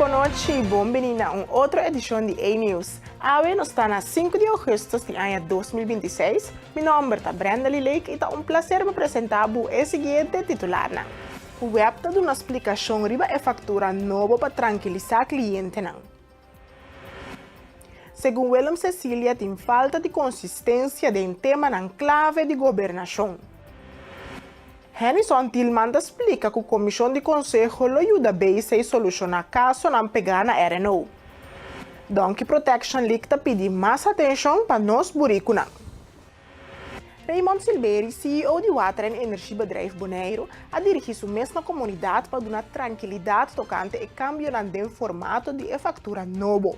Bon nochi, bon bini na un otro edishon di A-News. Awe nos ta na 5 di ougùstùs di aña 2026. Mi nòmber ta Brenda Lee Lake i ta un plaser pa presentá bo e siguiente titularnan. Web ta duna splikashon riba e faktura nobo pa trankilisá klientenan. Segun Willem Cecilia tin falta di konsistensia den temanan klave di gobernashon. Hennyson Thielman ta splika ku Komishon di Konseho lo yuda BC solushoná kasonan pegá na RNO. Donkey Protection League ta pidi mas atenshon pa nos burikunan. Raymond Silberie, CEO di Water en Energiebedrijf Boneiru, a dirigí su mes na komunidat pa duna trankilidat tokante e kambionan den formato di e faktura nobo.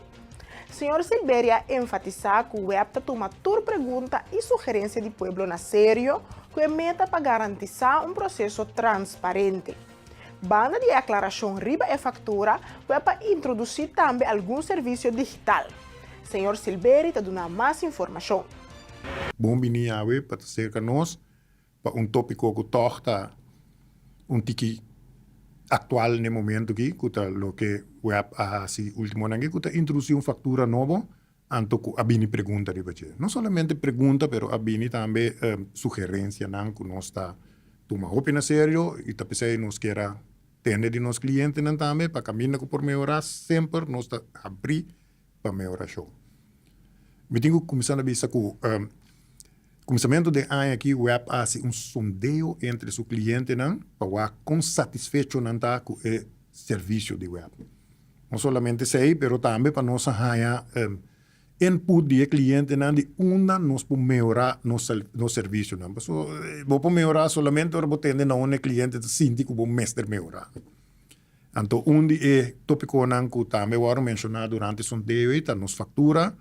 Señor Silberie a enfatisá ku web ta tuma tur pregunta i sugerensia di pueblo na serio ku e meta pa garantisá un proseso transparente. Banda di e aklarashon riba e faktura, web a introdusí tambe algun servisio digital. Señor Silberie ta duna mas informashon. Bon bini awe pa ta serka nos pa un tópiko ku tòg ta un tiki aktual n'e momentu aki, ku ta loke web a hasi últimonan aki, ku ta introdusí un faktura nobo, anto ku a bini pregunta riba dje. No solamente pregunta, pero a bini tambe sugerensianan ku nos ta tuma hopi na serio i ta p'esei nos kier a tende di nos klientenan tambe pa kaminda ku por mehorá, semper nos ta habrí pa mehorashon. Mi tin ku kuminsá na bisa ku kuminsamentu den aña aki web a hasi un sondeo entre su klientenan pa wak kon satisfecho nan ta ku e servisio di web. No solamente esei pero tambe pa nos a haña input di e klientenan di unda nos por mehorá nos nos servisionan. Pasobra bo por mehorá solamente ora bo tende na unda e kliente ta sinti ku bo mester mehorá. Anto un di e topikonan ku tambe wòrdu menshoná durante sondeo ei ta nos faktura,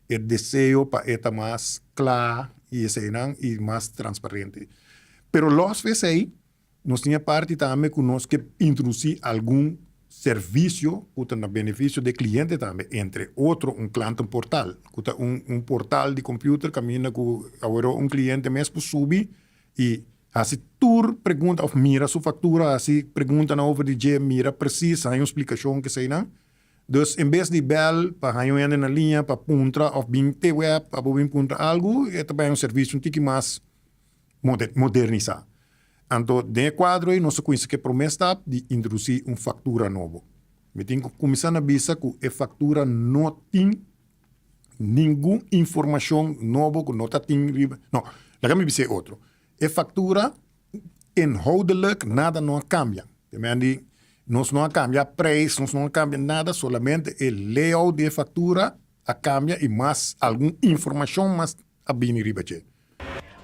e deseo pa e ta mas kla i eseinan i mas transparente. Pero lòs di esei, nos tin e parti tambe ku nos ke introdusí algun servisio ku ta na benefisio di e kliente tambe, entre otro un klantenportal, ku ta un un portal di computer kaminda ku aworó un kliente mes por subi i hasi tur pregunta of mira su factura, hasi preguntanan over di dje, mira precies, haña un splicacion keseinan. Dus en bes di bel pa haña un hende na liña pa puntra of bin te web pa bo bin puntra algu, e ta bay un servicio un tiki mas modernisa. Anto den e cuadro ei nos a cuminsa cu e prome stap di introduci un factura nobo. Mi tin cu cuminsa na bisa cu e factura no tin ningun informacion nobo cu no ta tin riba, no, laga mi bisa e otro, e factura inhoudelijk nada no a cambia, te men di nos no a cambia prijs, nos no a cambia nada, solamente e layout di e factura a cambia y mas algun informacion mas a bini riba dje.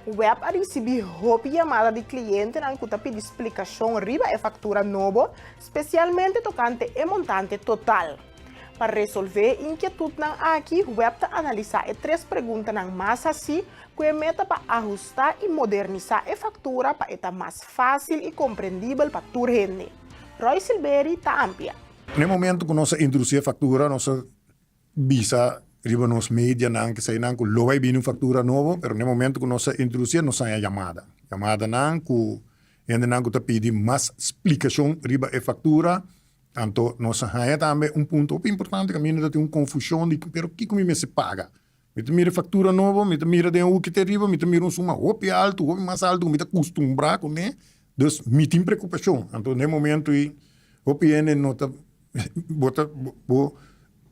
Web a risibí hopi yamada di klientenan ku ta pidi splikashon riba e faktura nobo, spesialmente tokante e montante total. Pa resolvé e inkietutnan aki, Web ta analisá e tres preguntanan mas hasí ku e meta pa ahustá i modernisá e faktura pa e ta mas fásil i komprendibel pa tur hende. Roy Silberie ta amplia. Na e momento ku nos a introdusí e faktura, nos a bisa riba nos medianan keseinan ku lo bai bini un faktura nobo, pero na e momento ku nos a introdusié nos haña yamada. Yamadanan ku hendenan ku ta pidi mas splikashon riba e faktura. Anto nos a haña tambe un punto hopi importante kaminda ta tin un konfushon di pero kiko mi mester paga? Mi ta mira e faktura nobo, mi ta mira den hoki te riba, mi ta mira un suma hopi altu, hopi mas altu ku mi ta kustumbrá kuné. Dus mi tin preokupashon. Anto na e momento ei hopi hende no ta bo ta bo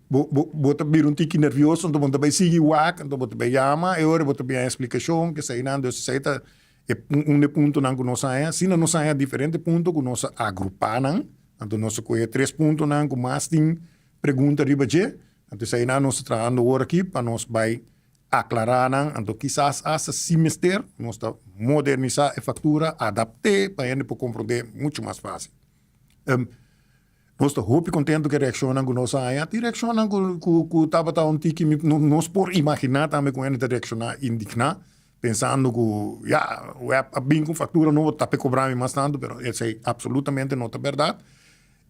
bo bo bo ta bira un tiki nervioso anto bo ta bai sigui wak anto bo ta bai yama e ora bo ta bia eksplikashon keseinan dus esei ta e un di e puntonan ku nos haña asina nos haña diferente punto ku nos a agrupá nan anto nos a kohe tres puntonan ku mas tin pregunta riba dje anto eseinan nos ta trahando awor aki pa nos bai aklará nan anto kisas asta si mester nos ta modernisá e faktura adapt'é pa hende por komprondé muchu mas fásil. Nos ta hopi contento cu e reaccionnan cu nos a haña. Tin reaccionnan cu cu cu tabata un tiki mi no nos por imagina tambe cu hende ta reacciona indigna pensando cu ya web a bin cu factura nobo ta pe cobra mi mas tanto pero esey absolutamente no ta berdad.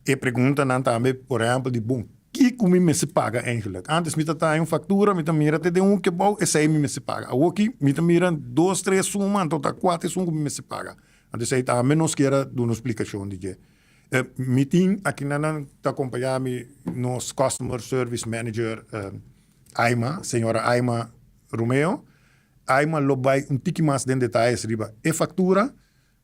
E preguntanan tambe por ehempel di bon kico mi mester paga eigenlijk? Antes mi ta traha un factura mi ta mira te den un kebou esey mi mester paga. Awoki mi ta mira dos tres suma anto ta cuater suma cu mi mester paga. Anto esey tambe nos kier a duna un splicacion di dje. Mi tin akinan ta acompaña mi nos Customer Service Manager Aima, señora Aima Romeo. Aima lo bay un tiki mas den detayes riba e factura,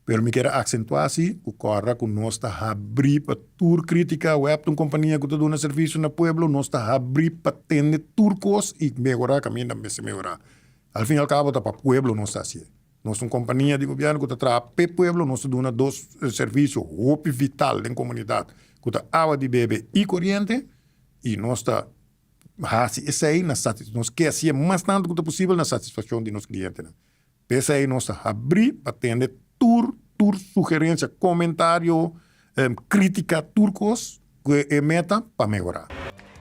pero mi kier a accentua si cu corda cu nos ta habri pa tur critica. Web ta un compania cu ta duna servicio na pueblo, nos ta habri pa tende tur cos y mehora caminda mester mehora. Al fin y al cabo ta pa pueblo nos ta hacié. Nos ta un kompania di gobièrnu ku ta traha p'e pueblo, nos ta duna dos servisio hopi vital den komunidat ku ta awa di bebe i koriente i nos ta hasi esei na nos ke hasié mas tantu ku ta posibel na satisfakshon di nos klientenan. P'esei nos ta habrí pa tende tur tur sugerensia, komentario, Critica tur cos cu e meta pa mehora.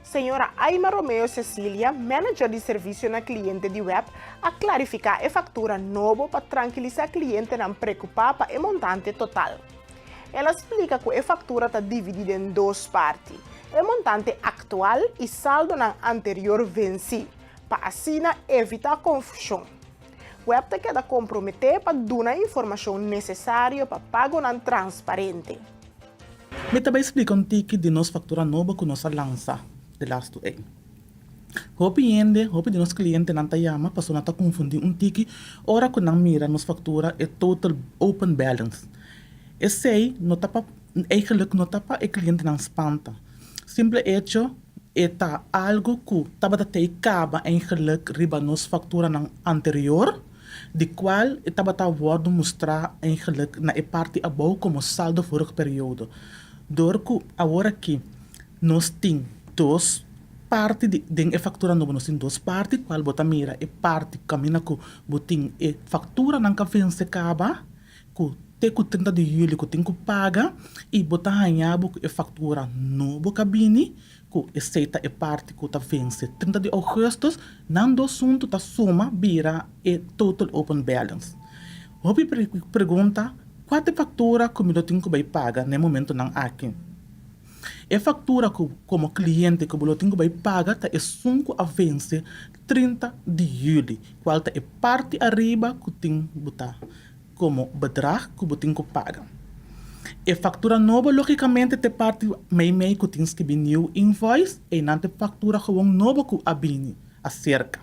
Señora Aima Romeo Cecilia, manager di servicio na cliente di web, a clarifica e factura nobo pa trankilisa clientenan preocupa pa e montante total. El a splica cu e factura ta dividi den dos parti, e montante actual y saldonan anterior venci, pa asina evita confusion. Web ta keda komprometé pa duna informashon nesesario pa pagonan transparente. Mi ta bai splika un tiki di nos faktura nobo ku nos a lansa de lastu ei. Hopi hende, hopi di nos klientenan ta yama pasobra nan ta konfundí un tiki ora ku nan mira nos faktura e total open balance. Esei no ta pa, eigenlijk no ta pa e klientenan spanta. Simple echo e ta algu ku tabata tei kaba eigenlijk riba nos fakturanan anterior, di kual e tabata wòrdu mustrá eigenlijk na e parti abou komo saldo vorig periodo. Dor ku aworakí nos tin dos parti di den e faktura nobo nos tin dos parti kual bo ta mira e parti kaminda ku bo tin e fakturanan ka vense kaba ku te ku 30 di juli ku tin ku paga i bo ta haña bo ku e faktura nobo ka bini ku esei ta e parti ku ta vense 30 di ougùstùs, nan dos huntu ta suma bira e total open balance. Hopi pregunta kua ta e faktura ku mi lo tin ku bai paga na e momentunan aki. E faktura ku komo kliente ku bo lo tin ku bai paga ta esun ku a vense 30 di juli, kual ta e parti ariba ku tin bo ta komo bedrag ku bo tin ku paga. E faktura nobo logikamente ta e parti meimei ku tin skibi New Invoice, einan ta e faktura gewon nobo ku a bini aserka.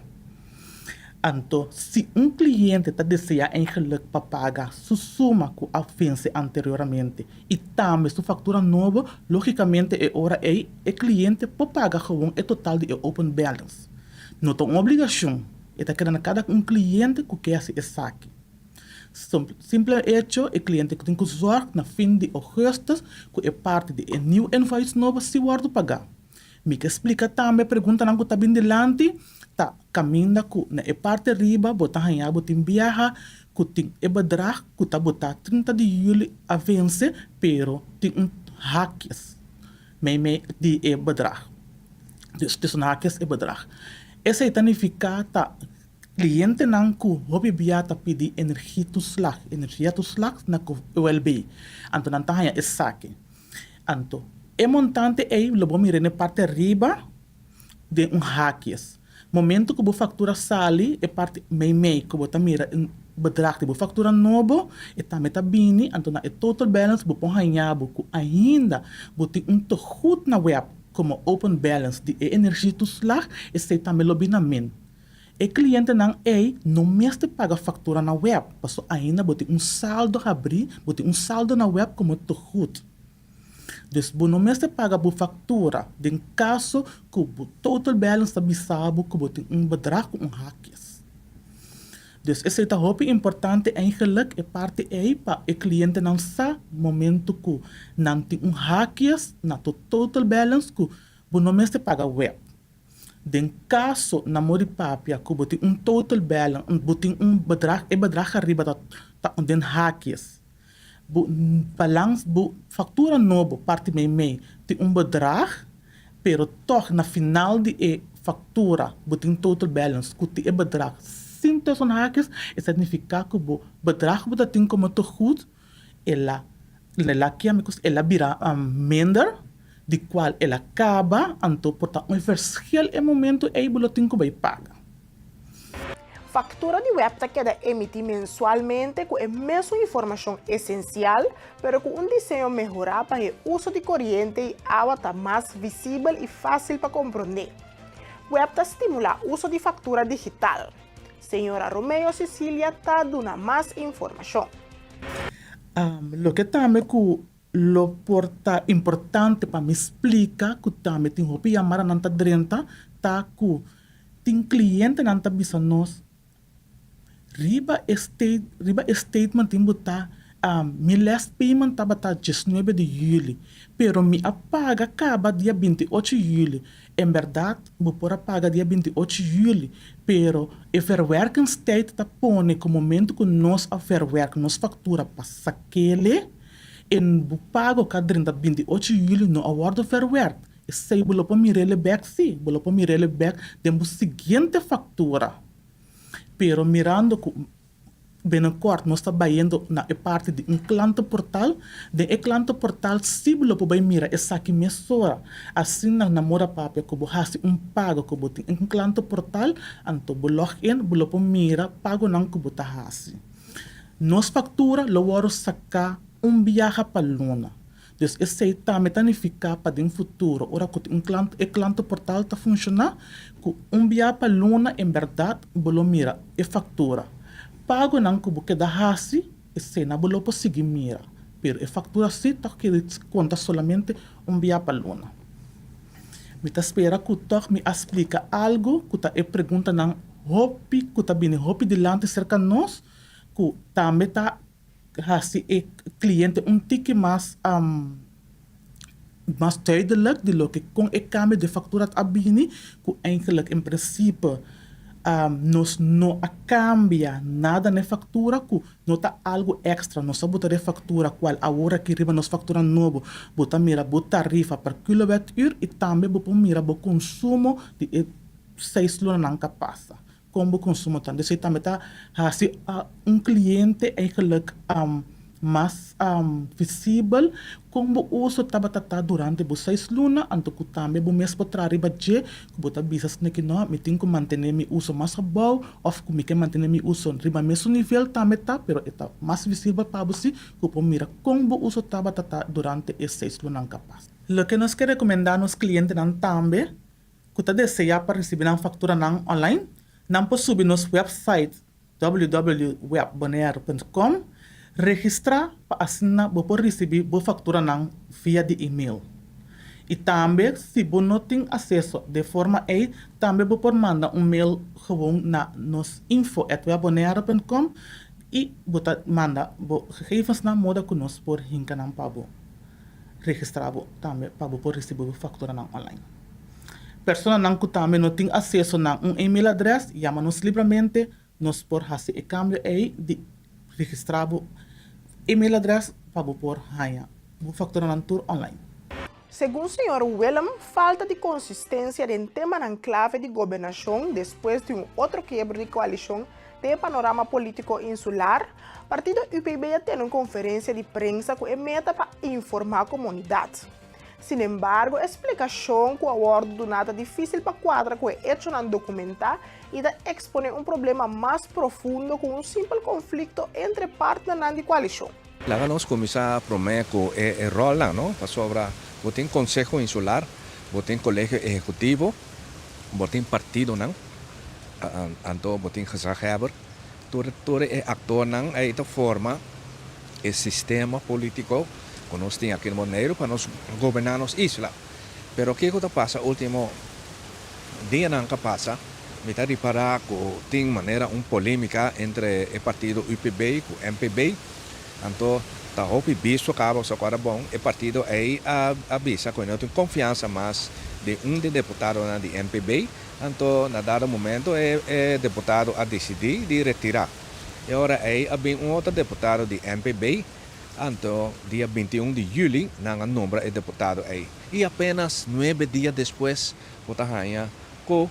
Anto, si un kliente ta deseá eigenlik pa paga su suma ku a vense anteriormente i tambe su faktura nobo, logikamente e ora ei e kliente por paga gewon e total di e open balance. No ta un obligashon, e ta keda na kada un kliente ku ke hasi esaki. Simple hecho, e kliente tin ku zòrg na fin di ougùstùs ku e parti di e new invoice nobo si wòrdu pagá. Mi ke splika tambe preguntanan ku ta bin dilanti ta kaminda ku na e parti riba bo ta haña bo tin biaha ku tin e bedrag ku ta botá 30 di yüli a vense pero tin un hakjes meimei di e bedrag. Dus tussen hakjes e bedrag. Esei ta nifiká ta Klientenan ku hopi bia ta pidi energietoeslag, energiatoeslag, na OLB. Anto nan ta haña esaki. Anto, e montante ei lo bo mira na e parti ariba den un hakjes. Momento ku bo faktura sali, e parti meimei ku bo ta mira e bedrag di bo faktura nobo, e tambe ta bini. Anto na e total balance bo por haña bo ku ainda bo tin un tegoed na web komo open balance di e energietoeslag, esei tambe lo bini na min. E klientenan ei no mester paga faktura na web, paso ainda bo tin un saldo habrí, bo tin un saldo na web komo tegoed. Dus bo no mester paga bo faktura den kaso ku bo total balance ta bisa bo ku bo tin un bedrag ku un hakjes. Dus esei ta hopi importante eigenlik e parti ei pa e klientenan sa momento ku nan tin un hakjes na to total balance ku bo no mester paga web. Den kaso na mo di papia ku bo tin un total balance, bo tin un bedrag, e bedrag ariba ta ta den haakjes. Bo balans, bo faktura nobo parti meimei tin un bedrag, pero tòg na final di e faktura bo tin total balance ku tin e bedrag sin tussen haakjes, esei ta nifiká ku bo bedrag ku bo ta tin komo tegoed El a el a kiami kos el a bira minder di kual el a kaba anto por ta un verschil e momento ei bo lo tin ku bai paga. Faktura di web ta keda emití mensualmente ku e mesun informashon esensial, pero ku un diseño mehorá pa e uso di koriente i awa ta mas visibel i fásil pa komprondé. Web ta stimulá uso di faktura digital. Señora Romeo Cecilia ta duna mas informashon. Loke tambe ku lo por ta importante pa mi splika ku tambe tin hopi yamadanan ta drenta ta ku tin klientenan ta bisa nos riba e state riba e statement tin bo ta mi last payment tabata diesnuebe di juli pero mi a paga kaba dia 28 juli. En bèrdat bo por a paga dia 28 juli pero e verwerkingstijd ta pone ku momento ku nos a verwerk nos faktura pa sakele e bo pago ka drenta 28 juli no a wòrdu verwerkt. Esei bo lo por mir'el bèk? Sí, bo lo por mir'el bèk den bo siguiente faktura. Pero mirando ku binnenkort nos ta bayendo na e parti di un klantenportal, den e klantenportal sí bo lo por bai mira esaki mesora. Asina na mora papia ku bo hasi un pago ku bo tin un klantenportal, anto bo log in, bo lo por mira pagonan ku bo ta hasi. Nos faktura lo wòrdu saká un biaha pa luna. Dus esei tambe ta nifiká pa den futuro ora ku tin un klant e klantenportal ta funshoná ku un bia pa luna en bèrdat bo lo mira e faktura. Pagonan ku bo keda hasi esei na bo lo por sigui mira pero e faktura si ta keda konta solamente un bia pa luna. Mi ta spera ku tòg mi a splika algu ku ta e preguntanan hopi ku ta bini hopi dilanti serka nos ku tambe ta hasi e kliente un tiki mas mas duidelijk di loke kon e kambio di faktura a bini ku eigenlijk en prinsipe nos no a kambia nada na e faktura ku no ta algu èkstra. Nos a buta den faktura kual awor aki riba nos faktura nobo bo ta mira bo tarifa per kilowatùr i tambe bo por mira bo konsumo di e seis lunanan ka pasa. Kon bo konsumo ta. Esei tambe ta hasi un kliente eigenlijk mas visibel kon bo uso tabata ta durante bo seis luna, anto ku tambe bo mes por traha riba dje ku bo ta bisa asina ki no, mi tin ku mantené mi uso mas abou òf ku mi ke mantené mi uso riba mesun nivel tambe ta, pero e ta mas visibel pa bo si ku por mira kon bo uso tabata ta durante e seis lunanan ka pasa. Loke nos ke rekomendá nos klientenan tambe ku ta deseá pa risibí nan fakturanan online, nan por subi nos wèpsait www.webbonaire.com, registrá pa asina bo por risibí bo fakturanan via di email. I tambe si bo no tin aseso de forma ei, tambe bo por manda un mail gewoon na nos info@webbonaire.com i bo ta manda bo gegevensnan moda ku nos por hinka nan pa bo. Registrá bo tambe pa bo por risibí bo fakturanan online. Personanan ku tambe no tin aseso na un email adrès, yama nos libramente, nos por hasi e kambio ei di registrá bo email adrès pa bo por haña bo fakturanan tur online. Segun señor Willem, falta di konsistensia den temanan klave di gobernashon despues di un otro kiebro di koalishon Den e panorama polítiko insular, partido UPB a tene un konferensia di prensa ku e meta pa informá komunidat. Sinembargo, e splikashon ku a wòrdu duná ta difísil pa kuadra ku e echonan dokumentá i ta eksponé un problema mas profundo ku un simpel konflikto entre partnernan di koalishon. Laga nos kuminsá promé ku e ròlnan, no? Pasobra bo tin Konseho Insular, bo tin Kolegio Ehekutivo, bo tin partidonan. Anto bo tin gezaghebber. Tur tur e aktornan ei ta forma e sistema polítiko ku nos tin aki na Boneiru pa nos goberná nos isla. Pero kiko ta pasa último dianan ka pasa mi ta ripará ku tin manera un polémika entre e partido UPB ku MPB. Anto ta hopi bisto kaba so ku ora bon e partido ei a bisa ku e no tin konfiansa mas den un di deputadonan di MPB. Anto na dado momento e e deputado a disidí di retirá. E ora ei a bin un otro deputado di MPB, anto dia 21 di yüli nan a nombra e deputado ei. I apenas nuebe dia despues bo ta haña ku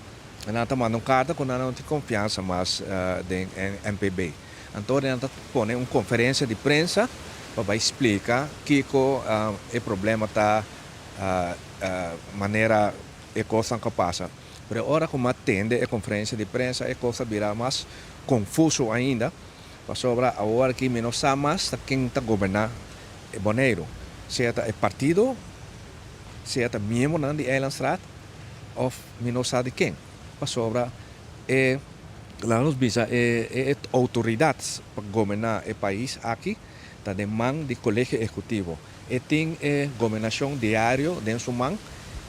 nan ta manda un karta ku nan no tin konfiansa mas den MPB. Anto nan ta pone un konferensia di prensa pa bai splika kiko e problema ta manera e kosnan ku a pasa. Pero ora ku mi a tende e konferensia di prensa e kos a bira mas konfuso ainda, pasobra awor aki mi no sa mas ta ken ta goberná Boneiru, sea ta e partido, sea ta miembronan di Eilandsraad òf mi no sa di ken, pasobra e laga nos bisa e e outoridat pa goberná e pais aki ta den man di Kolegio Ehekutivo. E tin e gobernashon diario den su man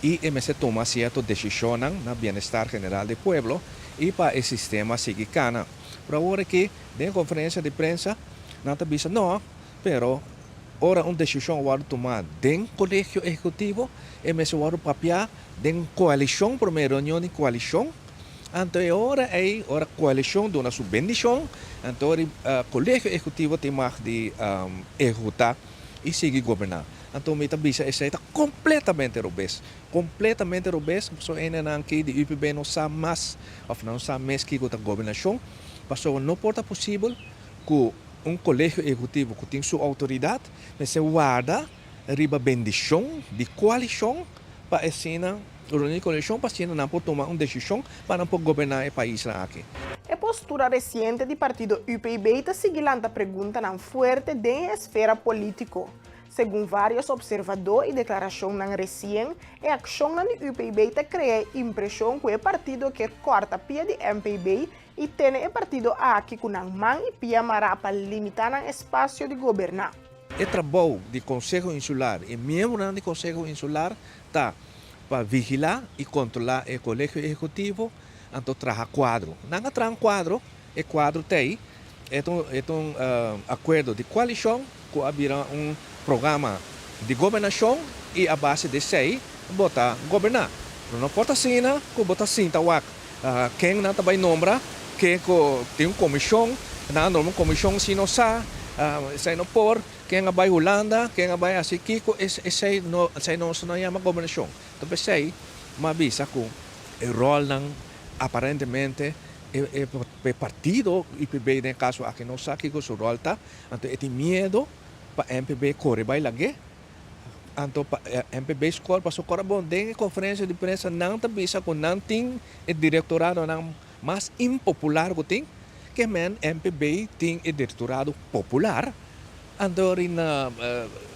i e mester tuma sierto desishonnan na bienestar general di pueblo i pa e sistema sigui kana. Pero awor aki den e konferensia di prensa nan ta bisa no, pero ora un desishon wòrdu tumá den Kolegio Ehekutivo e mester wòrdu papiá den koalishon, promé reunion di koalishon, anto e ora ei ora koalishon duna su bendishon anto ora Kolegio Ehekutivo tin mag di ehekutá. i sigui goberná. Anto mi ta bisa esei ta kompletamente robes. Kompletamente robes, pasobra hendenan aki di UPB no sa mas òf nan no sa mes kiko ta gobernashon, pasobra no por ta posibel ku un kolegio ehekutivo ku tin su outoridat mester warda riba bendishon di koalishon pa asina reuní koalishon pa asina nan por tuma un desishon pa nan por goberná e paisnan aki. E postura resiente di partido UPB ta sigui lanta preguntanan fuerte den e esfera polítiko. Segun vários opservadó i deklarashonnan resien, e akshonnan di UPB ta krea e impreshon ku e partido kier kòrta pia di MPB i tene e partido aki ku nan man i pia mará pa limitá nan espasio di goberná. E trabou di Konseho Insular i miembronan di Konseho Insular ta pa vigilá i kontrolá e Kolegio Ehekutivo, anto traha kuadro. Nan a traha un kuadro, e kuadro ta ei, e ta un e ta un akuerdo di koalishon ku a bira un programa di gobernashon i a base di esei bo ta goberná. Pero no por ta asina ku bo ta sinta wak ken nan ta bai nombra, ken ku tin un komishon, nan a nombra un komishon si no sa, esei no por. Ken a bai Hulanda, ken a bai hasi kiko, esei no esei nos no yama gobernashon. Enton p'esei mi a bisa ku e ròlnan aparentemente e e partido UPB den e kaso aki no sa kiko su ròl ta, anto e tin miedo pa MPB kore bai lag'é, anto pa MPB skor pasobra kor a bon den e konferensia di prensa nan ta bisa ku nan tin e direktoradonan mas impopular ku tin, ke men MPB tin e direktorado popular, anto rin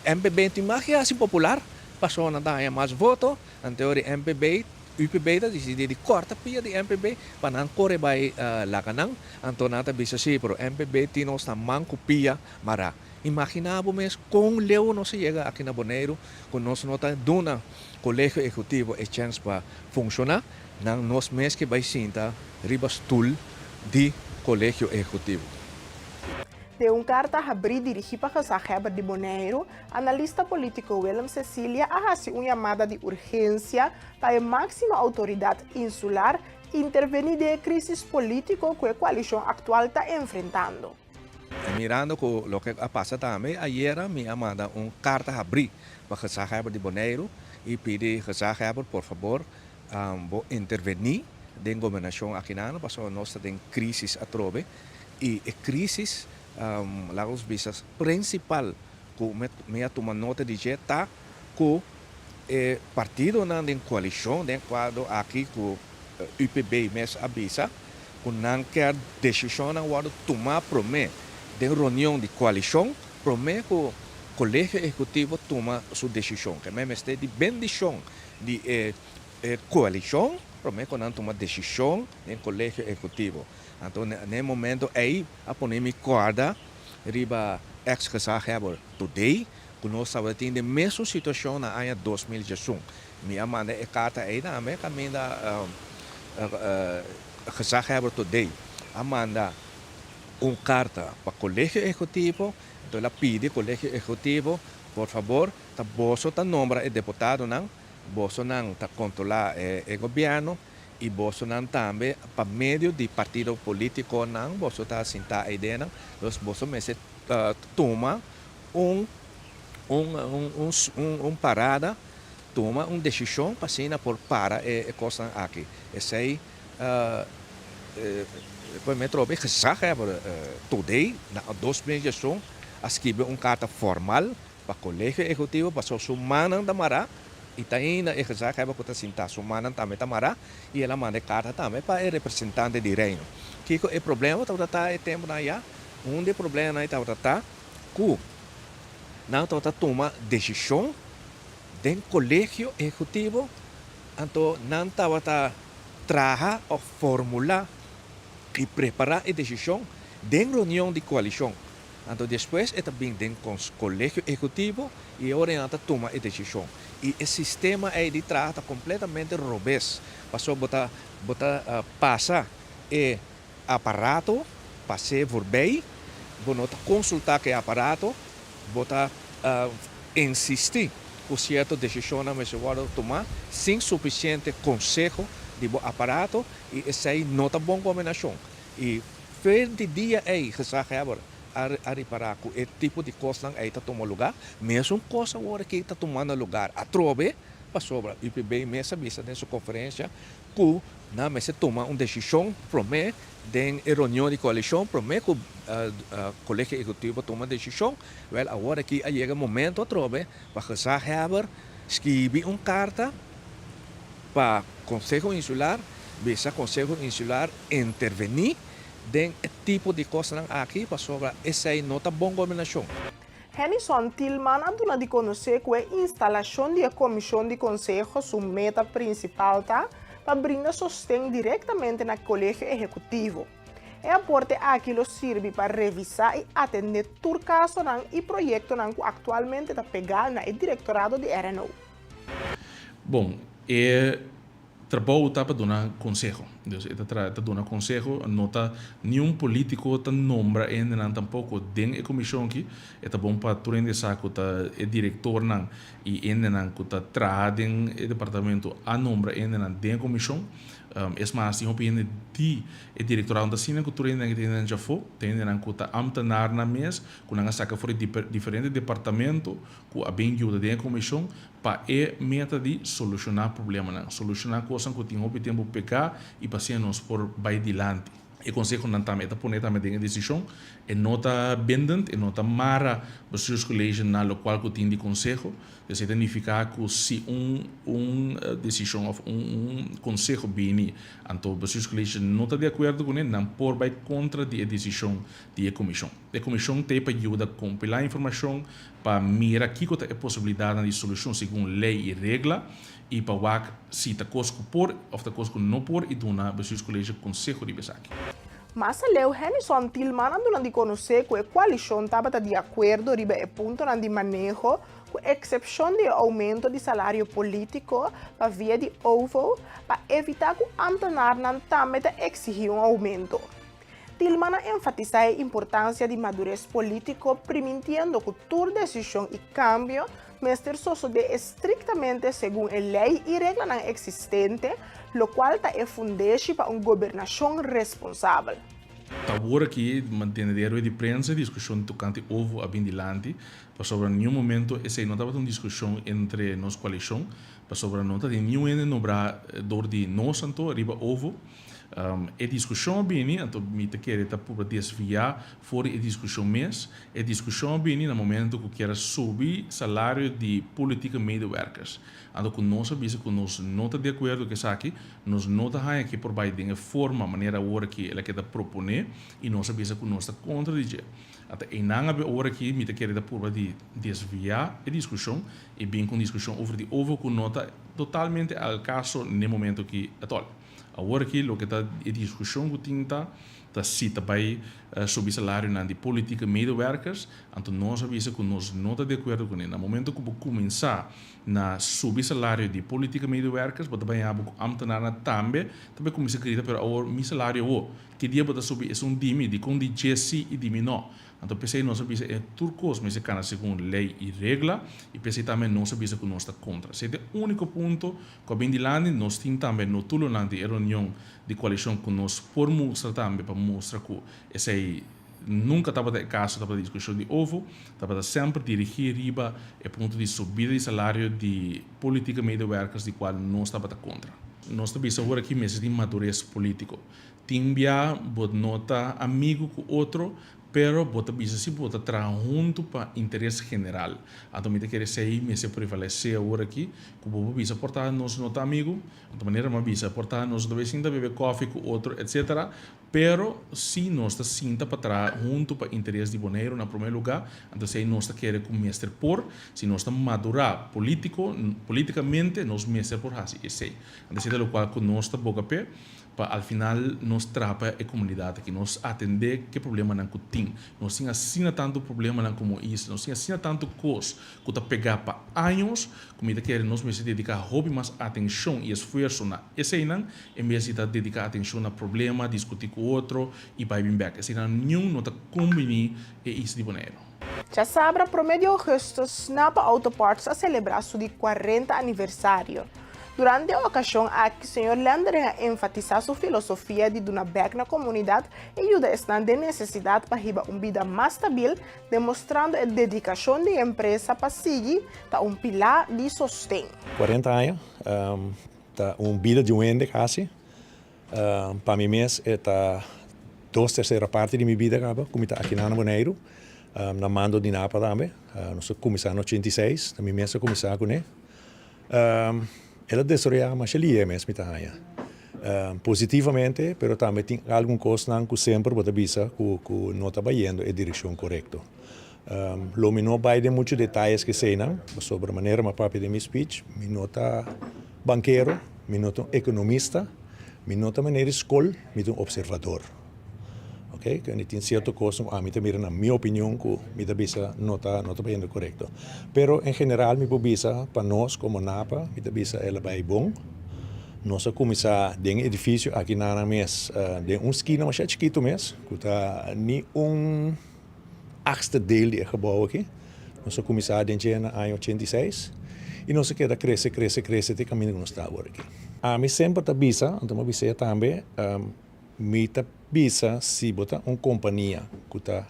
MPB tin mas ke hasi popular, pasobra nan ta haña mas voto, anto ri MPB, UPB ta disidí di kòrta pia di MPB pa nan kore bai laga nan, anto nan ta bisa si, pero MPB tin nos na man ku pia mará. Imaginá bo mes kon leu nos a yega aki na Boneiru ku nos no ta duna Kolegio Ehekutivo e chèns pa funshoná. Nan nos mes ke bai sinta riba stul di Kolegio Ehekutivo. Den un karta habrí dirigí pa gezaghebber di Boneiru, analista polítiko Willem Cecilia a hasi un yamada di urgensia pa e máksimo outoridat insular intervení den e krísis polítiko ku e koalishon aktual ta enfrentando. Mirando ku loke a pasa tambe, ayera mi a manda un karta habrí pa gezaghebber di Boneiru i pidi gezaghebber por fabor Bo intervení den gobernashon akinan pasobra nos ta den krísis atrobe i e krísis laga nos bisa prinsipal ku mi a tuma nota di dje ta ku e partidonan den koalishon den kuadro aki ku UPB mes a bisa ku nan kier desishonnan wòrdu tumá promé den reunion di koalishon promé ku kolegio ehekutivo tuma su desishon. Ke mester di bendishon di e koalishon promé ku nan tuma desishon den Kolegio Ehekutivo. Anto na e momento ei a pone mi kòrda riba eks gezaghebber Todé ku nos tabata tin den mesun situashon na aña 2011. Mi a manda e karta ei tambe kaminda gezaghebber Todé a manda un karta pa Kolegio Ehekutivo, anto el a pidi Kolegio Ehekutivo por fabor Ta boso ta nombra e deputadonan, bosonan ta kontrolá e gobièrnu i bosonan tambe pa medio di partido polítikonan boso ta sintá e ideanan. Dus boso mester tuma un un parada, tuma un desishon pa asina por para e kosnan aki. Esei por mi trobe gezaghebber Todé na 2011 a skibi un karta formal Pa Kolegio Ehekutivo pasobra su mannan ta mará. I ta ainda e gezaghebber ku ta sintá su mannan tambe ta mará i el a manda e karta tambe pa e representante di Reino. Kiko e problema tabata ta e tempunan ayá? Un di e problemanan ei tabata ta ku nan tabata tuma desishon den kolegio ehekutivo, anto nan tabata traha òf formulá i prepará e desishon den reunion di koalishon. Anto despues e ta bin den Kolegio Ehekutivo i e ora nan ta tuma e desishon. I e sistema ei di traha ta kompletamente robes, pasobra bo ta bo ta pasa e aparato pas'é voorbij, bo no ta konsultá ku e aparato, bo ta insistí ku sierto desishonnan mester wòrdu tumá sin sufisiente konseho di bo aparato i esei no ta bon kombinashon. I Fer di dia ei gezaghebber a a ripará ku e tipo di kosnan ei ta tuma lugá. Mesun kos awor aki ta tumando lugar atrobe pasobra UPB mes a bisa den su konferensia ku nan mester tuma un desishon promé den e reunion di koalishon promé ku Kolegio Ehekutivo tuma desishon. Wèl awor aki a yega momento atrobe pa gezaghebber skibi un karta pa Konseho Insular bisa Konseho Insular intervení den e tipo di kosnan aki pasobra esei no ta bon gobernashon. Hennyson Thielman a duna di konosé ku e instalashon di e komishon di konseho su meta prinsipal ta pa brinda sosten direktamente na Kolegio Ehekutivo. E aporte aki lo sirbi pa revisá i atendé tur kasonan i proyektonan ku aktualmente ta pegá na e direktorado di RNO. Bon, e trabou ta pa duna konseho. Dus e ta tra ta duna konseho, no ta niun polítiko ta nombra hendenan tampoko den e komishon aki. E ta bon pa tur hende sa ku ta e direktornan i hendenan ku ta traha den e departamento a nombra hendenan den e komishon. Es mas, tin hopi hende di e direktorado no ta asina ku tur hendenan ki ta hendenan djafó, ta hendenan ku ta ámtenarnan mes ku nan a saka for di diferente departamento ku a bin yuda den e komishon pa e meta di solushoná problemanan, solushoná kosnan ku tin hopi tempu pegá i pa asina nos por bai dilanti. E konsehonan tambe e ta pone tambe den e desishon, e no ta bindend, e no ta mara Bestuurscollege na lokual ku tin di konseho. Esei ta nifiká ku si un un desishon òf un un konseho bini anto Bestuurscollege no ta di akuerdo kuné, nan por bai kontra di e desishon di e komishon. E komishon t'ei pa yuda kompilá informashon, pa mira kiko ta e posibilidatnan di solushon segun lei i regla i pa wak si ta kos ku por òf ta kos ku no por i duna Bestuurscollege konseho riba esaki. Mas aleu Hennyson Thielman a duna di konosé ku e koalishon tabata di akuerdo riba e puntonan di maneho ku eksepshon di e oumento di salario polítiko pa via di OVO pa evitá ku ámtenarnan tambe ta eksihí un oumento. Thielman a enfatisá e importansia di madures polítiko primintiendo ku tur desishon i kambio mester sosodé estriktamente segun e lei i reglanan eksistente, lokual ta e fundeshi pa un gobernashon responsabel. Ta awor aki mantene den rueda di prensa e diskushon tokante ovo a bin dilanti, pasobra niun momento esei no tabata un diskushon entre nos koalishon, pasobra no ta tin niun hende nombrá dor di nos anto riba ovo. E diskushon a bini, anto mi ta kere ta purba desviá for di e diskushon mes. E diskushon a bini na momento ku kier a subi salario di politieke medewerkers. Anto ku nos a bisa ku nos no ta di akuerdo ku esaki, nos no ta haña ke por bai den e forma manera awor aki el a keda proponé i nos a bisa ku nos ta kontra di dje. Ata einan a ora aki mi ta kere ta purba di desviá e diskushon i bin ku un diskushon over di ovo ku no ta totalmente al kaso n'e momento aki atòl. Awor aki loke ta e diskushon ku tin ta, ta si ta bai subi salarionan di politieke medewerkers, anto nos a bisa ku nos no ta di akuerdo kuné. Na momento ku bo kuminsá na subi salario di politieke medewerkers, bo ta bai haña bo ku ámtenarnan tambe ta bai kuminsá grita, pero awor mi salario awor, ki dia bo ta subi esun di mi, dikon di dje si i di mi no? Anto p'esei nos a bisa e tur kos mester kana segun lei i regla, i p'esei tambe nos a bisa ku nos ta kontra. Esei ta e úniko punto Ku a bin dilanti, nos tin tambe notulonan di e reunion di koalishon ku nos por mustra tambe pa mustra ku esei nunka tabata e kaso, tabata diskushon di ovo, tabata semper dirigí riba e punto di subida di salario di politieke medewerkers di kual nos tabata kontra. Nos ta bisa ora aki mester tin madures polítiko. Tin bia bo no ta amigu ku otro. Pero bo ta bisa si bo ta traha huntu pa interes general. Anto mi ta kere esei mester prevalesé awor aki, ku bo por bisa por ta nos no ta amigu, anto manera mi a bisa por ta nos no ta bay sinta bebe kòfi ku otro etcetera, pero si nos ta sinta pa traha huntu pa interes di Boneiru na promé lugá, anto esei nos ta kere ku mester por, si nos ta madurá polítiko, polítikamente nos mester por hasi esei. Anto esei ta lokual ku nos ta boga p'e. Pa al final nos traha pa e komunidat aki, nos atendé ke problemanan ku tin. Nos tin asina tantu problemanan komo isla, nos tin asina tantu kos ku ta pegá pa años, ku mi ta kere nos mester dediká hopi mas atenshon i esfuerso na eseinan, en bes di ta dediká atenshon na problema, diskutí ku otro i bai bin bèk. Eseinan niun no ta kombiní e isla di Boneiru. Djasabra promé di ougùstùs, Napa Auto Parts a selebrá su di kuarenta aniversario. Durante e okashon aki señor Lendering a enfatisá su filosofia di duna bèk na komunidat i yuda esnan den nesesidat pa hiba un bida mas stabil, demostrando e dedikashon di e empresa pa sigui ta un pilá di sosten. Kuarenta aña ta un bida di un hende kasi. Pa mi mes e ta dos tersera parti di mi bida kaba ku mi ta aki na Boneiru, na mando di Napa tambe. Nos a kuminsá na ochenta i seis, ta mi mes a kuminsá kuné. El a desaroyá masha lihe mes mi ta haña. Positivamente, pero tambe tin algun kosnan ku semper bo ta bisa ku ku no ta bayendo e direkshon korekto. Lo mi no bai den muchu detayes ku eseinan, pasobra manera mi a papia den mi speech, mi no ta bankero, mi no ta un ekonomista, mi no ta manera di skol, mi ta un opservador. Ok, kende tin sierto kosnan ku ami ta mira na mi opinion ku mi ta bisa no ta no ta bayendo korekto. Pero en general mi por bisa pa nos komo Napa mi ta bisa el a bai bon. Nos a kuminsá den e edifisio aki nan mes den un skina masha chikitu mes ku ta ni un achtste deel di e gebou aki. Nos a kuminsá den dje na aña 86 i nos a keda krese krese krese te kaminda ku nos ta awor aki. Ami semper ta bisa, anto mi a bis'é tambe, Mi ta bisa si bo ta un kompania ku ta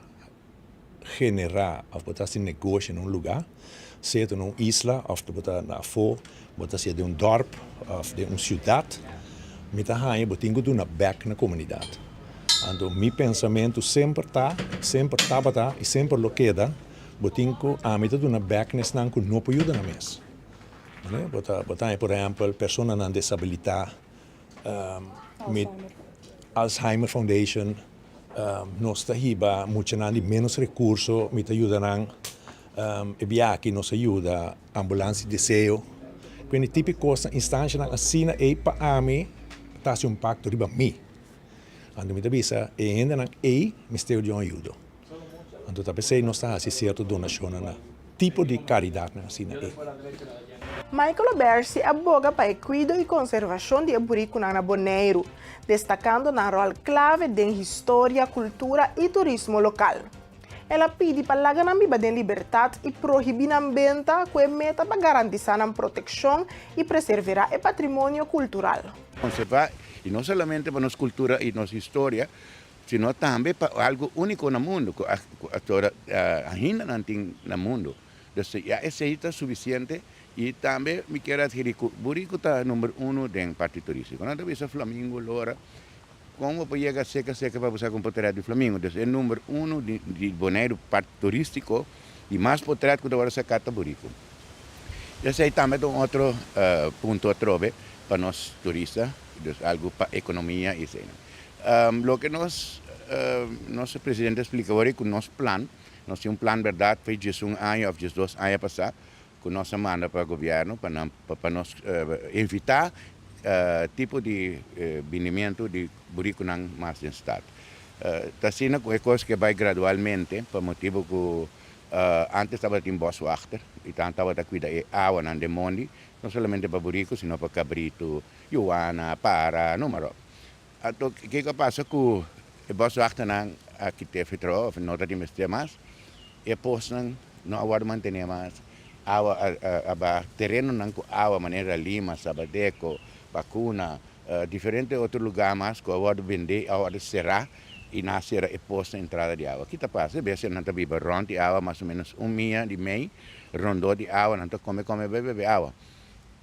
generá òf bo ta hasi negoshi na un lugá, sea ta na un isla òf bo ta na afó, bo ta hasié den un dòrp òf den un siudat, mi ta haña bo tin ku duna bèk na komunidat. Anto mi pensamentu semper ta, semper tabata i semper lo keda, bo tin ku ami ta duna bèk na esnan ku no por yuda nan mes. Bo ta bo ta haña por ehèmpel personanan desabilitá. Mi Alzheimer Foundation nos ta hiba muchanan di menos recurso mi ta yuda nan e bia aki nos a yuda Ambulance di Deseo cu e tipo di cosnan instancianan asina ey pa ami ta haci un impacto riba mi anto mi ta bisa e hendenan ey mester di un ayudo. Anto ta p'esei nos ta hasi sierto donashonnan na tipo di karidatnan asina ei. Michael Obersi a boga pa e kuido i konservashon di e burikunan na Boneiru, destakando nan ròl klave den historia, kultura i turismo lokal. El a pidi pa laga nan biba den libertat i prohibí nan benta ku e meta pa garantisá nan protekshon i preserverá e patrimonio kultural. Konservá, i no solamente pa nos kultura i nos historia, sino tambe pa algo úniko na mundu ku atora ainda nan tin na mundu. Dus ya esei ta sufisiente i tambe mi kier adgerí ku buriku ta number uno den parti turístiko. Nan ta bisa flamingo, lora, kon bo por yega seka seka pa bo saka un potret di flamingo. Dus e number uno di Boneiru parti turístiko di mas potret ku ta wòrdu saká ta buriku. Esei tambe ta un otro punto atrobe pa nos turista, dus algu pa ekonomia i eseinan. Loke nos nos presidente a splika awor ku nos plan, nos tin un plan bèrdat pa e diesun aña òf diesdos aña pasá ku nos a manda pa gobièrnu pa nan pa nos evitá tipo di binimentu di burikunan mas den stat. Ta asina ku e kos ke bai gradualmente pa motibu ku antes tabatin bòswachter i nan tabata kuida e awanan den mondi, no solamente pa buriku sino pa kabritu, yuwana, para, numa ròp. Anto kiko a pasa ku e bòswachternan a kit'é fitrò òf no ta tin mester mas? E posnan no a wòrdu mantené mas, awa a baha, terenonan ku awa manera Lima, Sabadeco, Bakuna, diferente otro lugá mas ku a wòrdu bendé i a wòrdu será i nan a sera e pos na entrada di awa. Ki ta pasa? E bestianan ta biba rònt di awa mas o ménos un mia di mei rondó di awa, nan ta kome kome bebe bebe awa.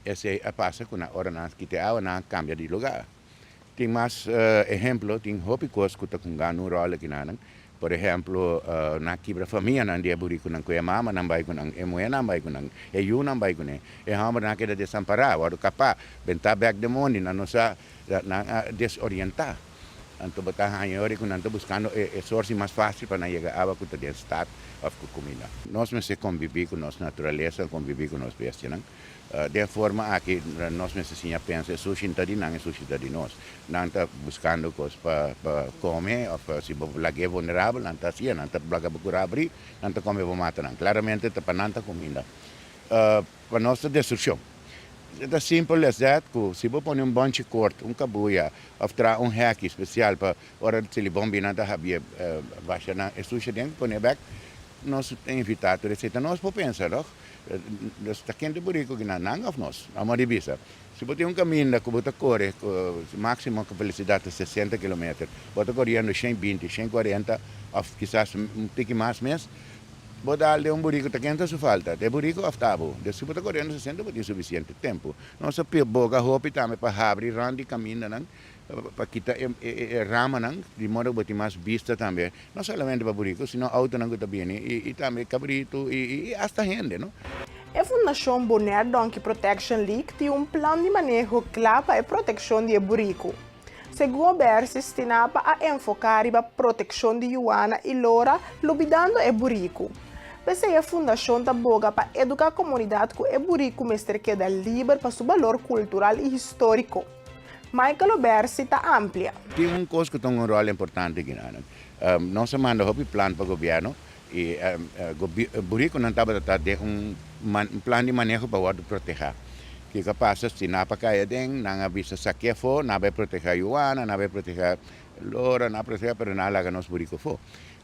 Esei a pasa ku na ora nan a kita e awa nan a kambia di lugá. Tin mas ehemplo, tin hopi kos ku ta kungando un ròl aki nanan. Por ehemplo, nan a kibra famianan di e burikunan ku e mamanan bai ku nan, e muhénan bai ku nan, e yunan bai kuné. E hòmbernan a keda desampará, wòrdu kapá, bentá bèk den mondi, nan no sa, nan a desorientá. Anto bo ta haña ora ku nan ta buskando e sorsi mas fásil pa nan yega awa ku ta den stat òf ku kuminda. Nos mester kombibí ku nos naturalesa, kombibí ku nos bestianan. Den e forma aki nos mester siña pensa e sushi no ta di nan, e sushi ta di nos. Nan ta buskando kos pa kome òf si bo lag'é vulnerabel nan ta hasié, nan ta laga bo kura abrí, nan ta kome bo mata nan. Klaramente ta pa nan ta kuminda. Pa nos ta destrukshon. E ta simpel as that ku si bo pone un bònchi kort, un kabuya òf traha un hèki spesial pa ora silibon bini nan ta habié basha nan e sushi aden pone bèk, nos ta invitá tur esei. Ta nos por pensa dòg. Nos ta kende buriku ki nan nan òf nos? Amo di bisa, si bo tin un kaminda ku bo ta kore ku máksimo velosidat ta sesenta kilometer, bo ta koriendo 120, 140 òf kisas un tiki mas mes, bo dal den un buriku, ta ken ta su falta? Ta e buriku òf ta abo? Des si bo ta koriendo sesenta bo tin sufisiente tempu. Nos a boga hopi tambe pa habri rònt di kamindanan pa kita e ramanan di modo ku bo tin mas bista tambe, no solamente pa buriku sino outonan ku ta bini i tambe kabritu i asta hende no. E fundashon Bonaire Donkey Protection League tin un plan di maneho kla pa e protekshon di e buriku. Segun Obersi, Stinapa a enfoká riba protekshon di yuana i lora lubidando e buriku. P'esei e fundashon ta boga pa eduká komunidat ku e buriku mester keda liber pa su balor kultural i históriko. Michael Obersi ta amplia. Tin un kos ku ta un ròl importante aki nan. Nos a manda hopi plan pa gobièrnu i burikunan tabata ta den un plan di maneho pa wòrdu protehá. Kiko a pasa? Si nan a pa kai aden, nan a bisa sak'é afó, nan a bai protehá yuana, nan a bai protehá lora, nan a protehá, pero nan a laga nos buriku afó.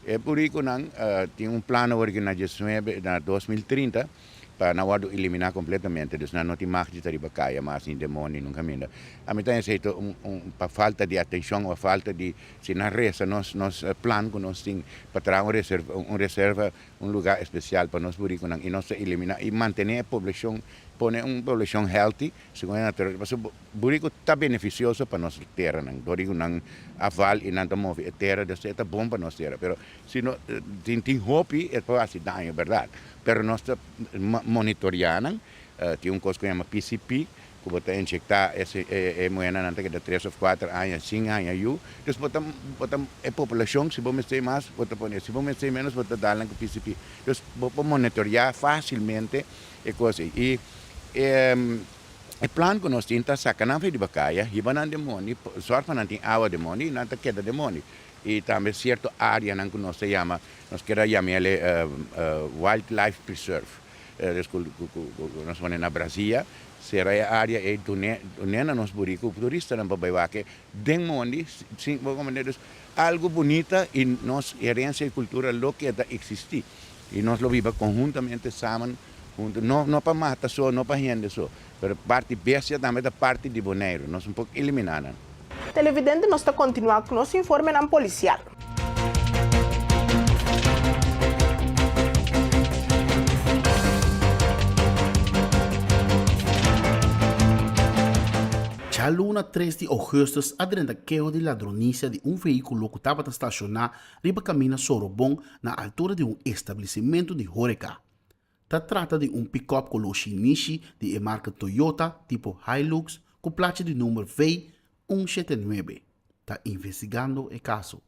E burikunan tin un plan awor aki na diesnuebe, na 2030, Pa nan wòrdu eliminá kompletamente, dus nan no tin mag di ta riba kaya mas, ni den mondi, nunka minda. Ami ta hesei ta un un pa falta di atenshon òf falta di, si nan resa nos nos plan ku nos tin pa traha un reserva un reserva, un lugá espesial pa nos burikunan i nos ta eliminá i mantené e poblashon, pone un poblashon healthy segun e naturalesa, pasobra buriku ta benefisioso pa nos teranan, dor di ku nan afval i nan ta move e tera, dus e ta bon pa nos tera, pero si no tin tin hopi e por hasi daño bèrdat. Pero nos ta monitoreá nan. Tin un kos ku yama PCP, ku bo ta inyectá ese e muhénan nan ta keda tres òf kuater aña sin haña yu. Dus bo ta bo ta e populashon si bo mester mas bo ta pone, si bo mester ménos bo ta dal nan ku PCP. Dus bo por monitoreá fásilmente e kos ei. I e plan ku nos tin ta saka nan for di bakaya, hiba nan den mondi, sòrg pa nan tin awa den mondi i nan ta keda den mondi. I tambe sierto áreanan ku nos ta yama Nos kier a yama el e Wildlife Preserve. Des ku nos pone na Brazia, sera e área ei, dun'é na nos buriku ku turistanan pa bai wak e den mondi, sin bo komprende. Dus algu bunita i nos herensia i kultura lo keda eksistí i nos lo biba konhuntamente samen huntu, no no pa mata so, no pa hende so, pero parti bestia tambe ta parti di Boneiru, nos no por eliminá nan. Televidente nos ta continua cu nos informenan policial. Djaluna tres di ougùstùs a drenta keho di ladronisia di un vehíkulo ku tabata stashoná riba kaminda Sorobon na altura di un establesimentu di hóreka. Ta trata di un pikòp koló shinishi di e marka Toyota tipo Hilux ku placha di number V un shete nuebe. Ta investigando e kaso.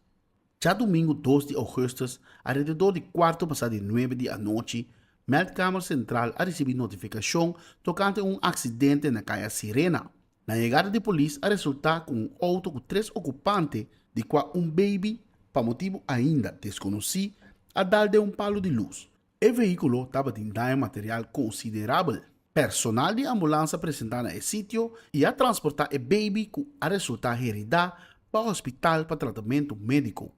Djadumingu dos di ougùstùs, alrededor di kuarto pasá di nuebe di anochi, Meldkamer Sentral a risibí notifikashon tokante un aksidente na Kaya Sirena. Na yegada di polis a resultá ku un outo ku tres okupante, di kua un beibi, pa motibu ainda deskonosí, a dal den un palu di lus. E vehíkulo tabatin daño material konsiderabel. Personal di ambulans a presentá na e sitio i a transportá e beibi ku a resultá heridá pa hospital pa tratamentu médiko.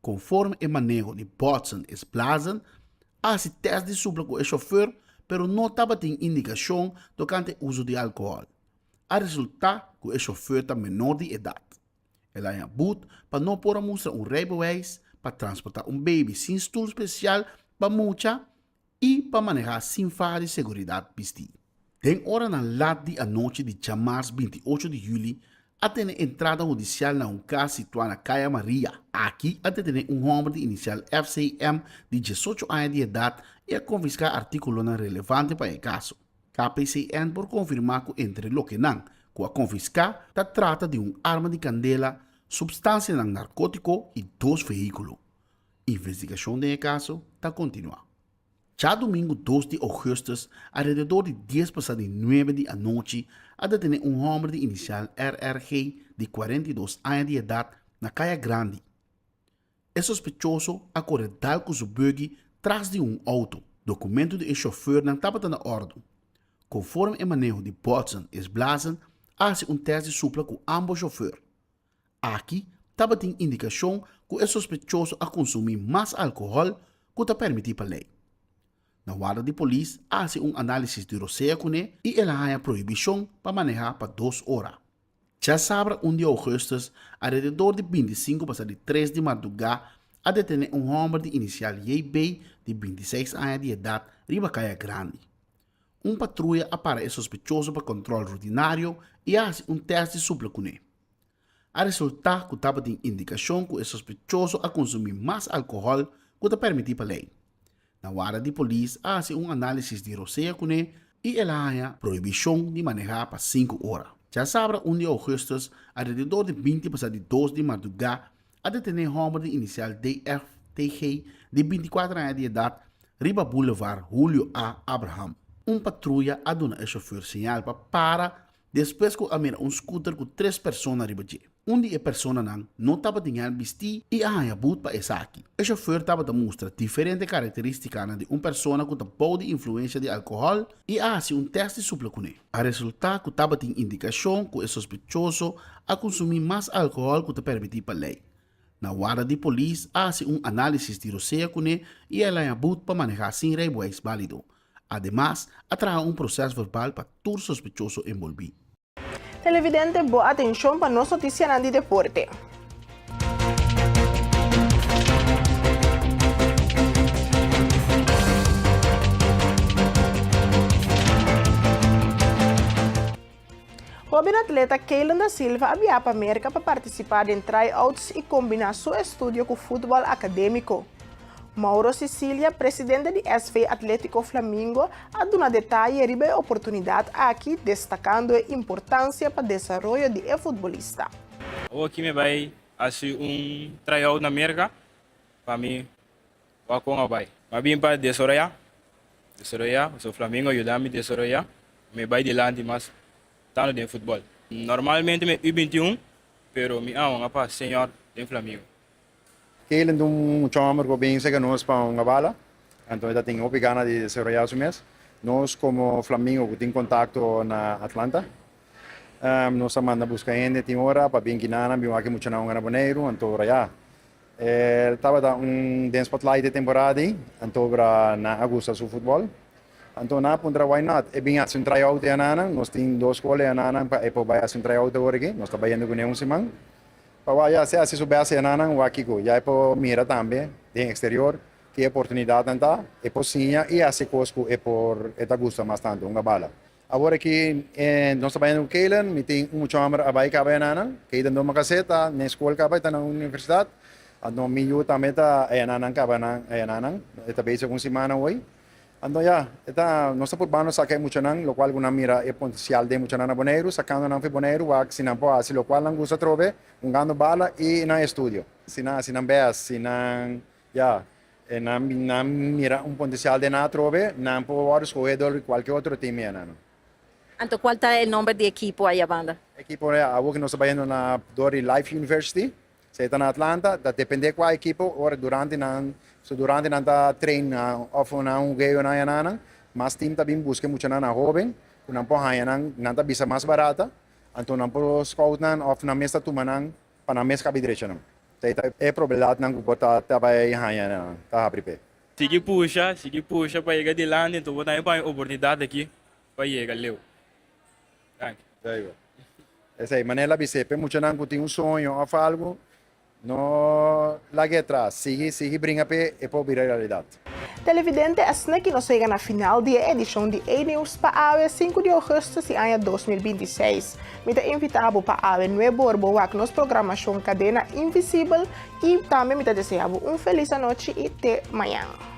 Konforme e maneho di Botsen is Blazen, a hasi tèst di supla ku e shofùr pero no tabatin indikashon tokante uso di alkohòl. A resultá ku e shofùr ta menor di edat. El a haña but pa no por a mustra un rijbewijs pa transportá un baby sin stul spesial pa mucha i pa manehá sin faha di seguridat bistí. Den oranan lat di anochi di djamars 28 di yüli, A tene entrada hudisial na un kas situá na Kaya Maria. Aki a detené un hòmber di inisial FCM di diesocho aña di edat i a konfiská artíkulonan relevante pa e kaso. KPCN por konfirmá ku entre lokenan ku a konfiská ta trata di un arma di kandela, supstansianan narkótiko i dos vehíkulo. Investigashon den e kaso ta kontinuá. Djadumingu dos di ougùstùs, alrededor di dies pasá di nuebe di anochi, a detené un hòmber di inisial RRG di 42 aña di edat na Kaya Grandi. E sospechoso a kore dal ku su buggy tras di un outo. Dokumentu di e shofùrnan tabata na òrdu. Konforme e maneho di Botsen is Blazen a hasi un tèst di supla ku ámbos shofùr. Aki tabatin indikashon ku e sospechoso a konsumí mas alkohòl ku ta permití pa lei. Na warda di polis a hasi un análisis di rosea kuné i el a haña prohibishon pa manehá pa dos ora. Djasabra un di ougùstùs, alrededor di bintisinku pasa di tres di mardugá a detené un hòmber di inisial JB di bintiseis aña di edat riba Kaya Grandi. Un patruya a para e sospechoso pa kòntròl rutinario i a hasi un tèst di supla kuné. A resultá ku tabatin indikashon ku e sospechoso a konsumí mas alkohòl ku ta permití pa lei. Na warda di polis a hasi un análisis di rosea kuné i el a haña prohibishon di manehá pa sinku ora. Djasabra un di ougùstùs, alrededor di binti pasá di dos di mardugá, a detené hòmber di inisial DFTG di bintikuater aña di edat riba Boulevard Julio A. Abraham. Un patruya a duna e shofùr señal pa para Despues ku a mira un skuter ku tres persona riba dje. Un di e personanan no tabatin hèlm bistí i a haña but pa esaki. E shofùr tabata mustra diferente karakterístikanan di un persona ku ta bou di influensha di alkohòl i a hasi un tèst di supla kuné. A resultá ku tabatin indikashon ku e sospechoso a kunsumí mas alkohòl ku ta permití pa lei. Na warda di polis a hasi un análisis di rosea kuné i a laña but pa manehá sin reibewijs bálido. Ademas, a traha un proses verbal pa tur sospechoso enbolbí. Televidente bo atencion pa nos noticianan di deporte. Hoben atleta Kaylen da Silva a biaha pa Merka pa partisipá den try-outs i kombiná su estudio ku futbòl akadémiko. Mauro Cicilia, presidente di SV Atlético Flamingo, a duna detaye riba e oportunidat aki, destakando e importansia pa desaroyo di e futbolista. Awoki mi bai hasi un try-out na Merka pa mi Wak kon a bai. Mi a bin pa desaroyá, desaroyá, pasobra Flamingo a yuda mi desaroyá, mi bai dilanti mas tantu den futbòl. Normalmente mi e U 21, pero mi a hunga pa señor den Flamingo. Kaylen ta un mucha hòmber ku a bin serka nos pa hunga bala, anto e ta tin hopi gana di desaroyá su mes. Nos komo Flamingo ku tin kontakto na Atlanta, nos a manda buska hende tin ora pa bin kinanan bin wak e muchanan hunga na Boneiru, anto ora ya El tabata un den spotlight e temporada ei, anto obra nan a gusta su futbol. Anto nan a puntra why not, e bin hasi un try out e ananan, nos tin dos skol e ananan pa e por bai hasi un try out awor aki, nos ta bayendo kuné un siman. Pa wak ya si hasi su best e ananan, wak kiko, ya e por mira tambe den exterior ki oportunidadnan ta, e por siña i hasi kos ku e por e ta gusta mas tantu, hunga bala. Awor aki nos ta bayendo ku Kaylen, mi tin un mucha homber a bai kaba enanan, Kayden Doma Kase ta na e skol kaba, e ta na universidat, anto mi yu tambe ta enanan kaba enanan, e ta bezig un simana hoy. Anto ya, e ta, nos ta purbando saka e muchanan, lokual ku nan mira e potensial den muchanan na Boneiru, sakando nan for Boneiru wak si nan por hasi lokual nan gusta atrobe, hungando bala i nan estudio. Si nan hasi nan best, si nan, ya, E nan nan mira un potencial den nan atrobe, nan por wòrdu skohe dor di kualke otro team ya nan. Anto kual ta e nomber di ekipo aya banda? Ekipo awor ku nos ta bayendo na dor di Life University, esei ta na Atlanta, ta depende kua ekipo ora durante nan so durante nan ta train òf nan hugeo nan ya nan, mas team ta bin buska e muchanan nan hoben ku nan por haña nan, nan ta bisa mas barata, anto nan por scout nan òf nan mes ta tuma nan pa nan mes kabi drecha nan. Esei ta e probabilidatnan ku bo ta ta bai haña ta habri p'e. Sigui pusha, sigui pusha pa yega dilanti, enton bo tambe por haña oportunidat aki pa yega leu. Danki. Very good. Esei, manera el a bis'é, p'e muchanan ku tin un soño òf algu, No lag'é atras, sigui, sigui bringa p'e e por bira realidat. Televidente, asina ki nos a yega na final di e edishon di E-Nieuws pa awe sinku di ougùstùs di aña 2026. Mi ta invitá bo pa awe nuebe or bo wak nos programashon Kadena Invisibel i tambe mi ta deseá bo un felis anochi i te mañan.